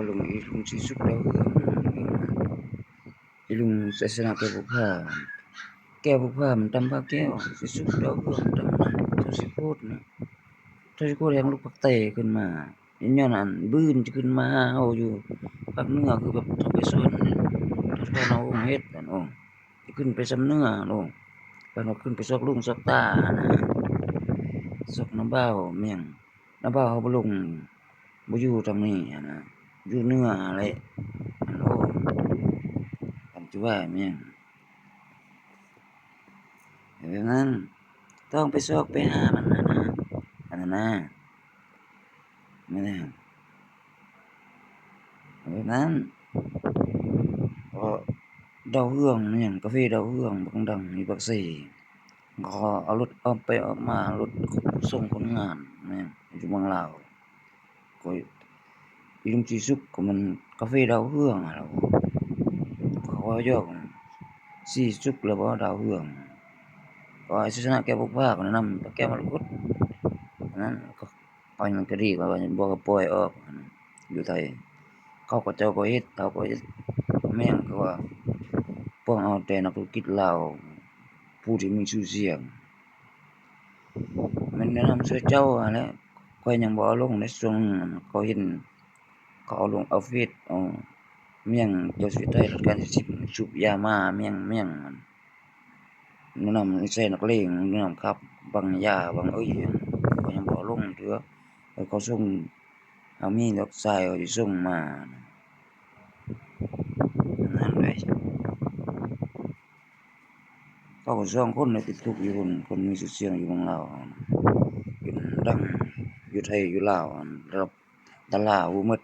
ລຸງ ອີລຸງສີສຸກດາວເຮືອງ ອີລຸງໄຊຊະນະແກ້ວບຸບຜາ ແກ້ວບຸບຜາມັນຕຳພາແກ້ວ ສີສຸກດາວເຮືອງຕຳເທົ່າສີໂຄດນະ ເທົ່າສີໂຄດແຮ່ງລຸກພາກໃຕ້ຂຶ້ນມາ ຍ້ອນອັນບືນຈະຂຶ້ນມາຫາເຮົາຢູ່ພາກເໜືອ ຄືແບບເທົ່າໄກສອນ ເທົ່າໄກສອນເຮົາເຮັດຫັ້ນ ໂອ້ ຈະຂຶ້ນໄປຊຳເໜືອ ໂອ້ ປານວ່າຂຶ້ນໄປຊອກລຸງຊອກຕາຫັ້ນນະ ຊອກນ້າບ່າວແມ່ງ ນ້າບ່າວເຮົາບໍ່ລົງ ບໍ່ຢູ່ທາງນີ້ຫັ້ນນະ ຢູ່ເໜືອຫັ້ນແຫຼະ ໂອ້ ອັນຈະວ່າແມ່ນ ແບບນັ້ນ ຕ້ອງໄປຊອກໄປຫາມັນຫັ້ນນະ ອັນນັ້ນນະ ແມ່ນແລ້ວ ແບບນັ້ນ ເພາະດາວເຮືອງແມ່ນ ກາເຟດາວເຮືອງບັກດັງຢູ່ປາກເຊ ເຂົາເອົາລົດອອກໄປອອກມາ ລົດສົ່ງຄົນງານແມ່ນ ຢູ່ເມືອງລາວ ຂ້ອຍ ອີລຸງສີສຸກກໍແມ່ນກາເຟດາວເຮືອງຫັ້ນແຫຼະ ເຂົາເວົ້າຢອກ ສີສຸກແລ້ວບໍ່ ດາວເຮືອງ ກໍໃຫ້ໄຊຊະນະແກ້ວບຸບຜາ ກໍແນະນຳແກ້ວມໍລະກົດ ອັນນັ້ນ ໄປມັນກໍດີກວ່າ ບໍ່ກໍປ່ອຍອອກ ຢູ່ໄທ ເຂົາກໍເຈົ້າກໍເຮັດ ເຮົາກໍເຮັດ ແມ່ນກໍວ່າ ພວກເຮົາແຕ່ນັກທຸລະກິດລາວ ຜູ້ທີ່ມີຊື່ສຽງ ແມ່ນແນະນຳເຊື່ອເຈົ້າຫັ້ນແຫຼະ ຂ້ອຍຍັງບໍ່ເອົາລົງໃນຊ່ວງ ຂ້ອຍເຫັນເຂົາເອົາລົງ ເອົາເຟດ ເອົາ ແມ່ນ ເຈົ້າຊິໄດ້ລັດການສິບ ສູບຢາມາ ແມ່ນ ແມ່ນ ແນະນຳໃສ່ນັກເລງ ແນະນຳຂັບບັງຢາບັງເອີຍ ຂ້ອຍຍັງບໍ່ເອົາລົງເທື່ອ ເຂົາສົ່ງ ເຮົາມີດອກຊາຍ ເຂົາຊິສົ່ງມາ ນັ້ນເລີຍ ເຂົາສອງຄົນນີ້ຕິດຄຸກຢູ່ພຸ້ນ ຄົນມີຊື່ສຽງຢູ່ເມືອງລາວ ຈົນດັງຢູ່ໄທຢູ່ລາວ ລະດັບດາລາຮູ້ໝົດ